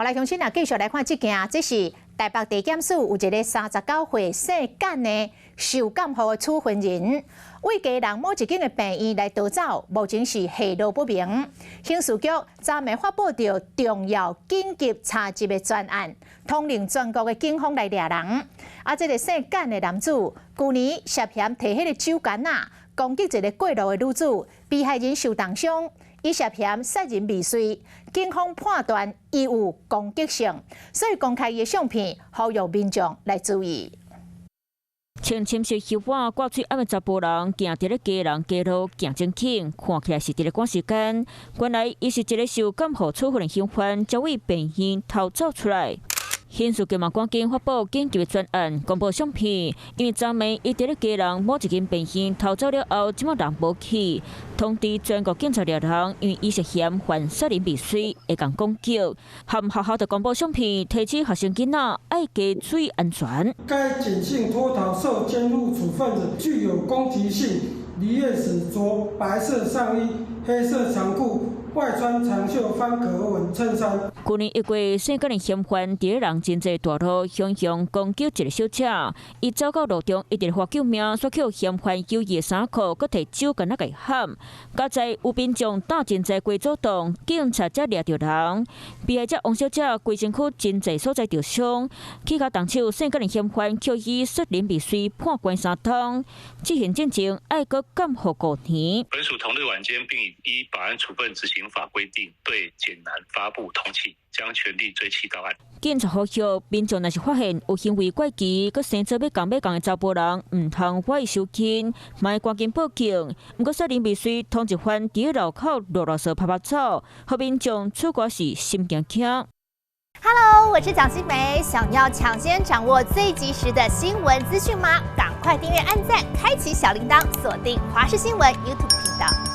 來，鄉親啊，繼續來看這件，這是台北地檢署有一个39歲姓簡的受監護的處分人，為基隆某一間的病院來逃走，目前是下落不明。刑事局昨暝發布著重要緊急查緝的專案，統領全國的警方來掠人。啊，這个姓簡的男子，舊年涉嫌提彼个酒矸仔攻擊一个過路的女子，被害人受重傷。伊涉嫌殺人未遂，警方判斷伊有攻擊性，所以公開伊的相片，呼籲民眾來注意。穿深色袖袷、掛喙罨的查埔人，行佇咧基隆街路，行真緊，看起來是佇咧趕時間。原來伊是一个受監護處分的嫌犯，才為病院逃走出來。刑事局嘛趕緊發布緊急的專案，公布相片。因為昨暝伊佇咧基隆某一間病院逃走了後，這馬人無去，通知全國警察掠人，因為伊涉嫌犯殺人未遂，會共攻擊。含學校就公布相片，提醒學生囡仔愛加注意安全。該簡姓脫逃受監護處分者具有攻擊性，離院時著白色上衣、黑色長褲，外穿長袖方格紋襯衫。去年1月，姓簡的嫌犯佇咧人真濟大路，兇兇攻擊一个小姐，伊走到路中，一直喊救命，煞予嫌犯揪伊的衫褲，閣提酒矸仔共伊砍。佳哉有民眾膽真濟過主動，警察才掠著人。被害者王小姐規身軀真濟所在著傷，去共動手，姓簡的嫌犯予以殺人未遂，判關3冬。執行進前愛閣監護5年。本署同日晚間並已依保安處分執行法規定，對簡男發布通緝，將全力追緝到案。警察呼籲民眾，若是發現有行為怪奇、閣生做欲仝欲仝的查埔人，毋通懷疑受輕，嘛愛趕緊報警。毋過殺人未遂，通緝犯佇路口囉囉嗦趴趴走，予民眾出外時心驚驚。 Hello，我是蔣新梅，想要搶先掌握最及時的新聞資訊嗎？趕快訂閱、按讚、開啟小鈴鐺，鎖定華視新聞 YouTube 頻道。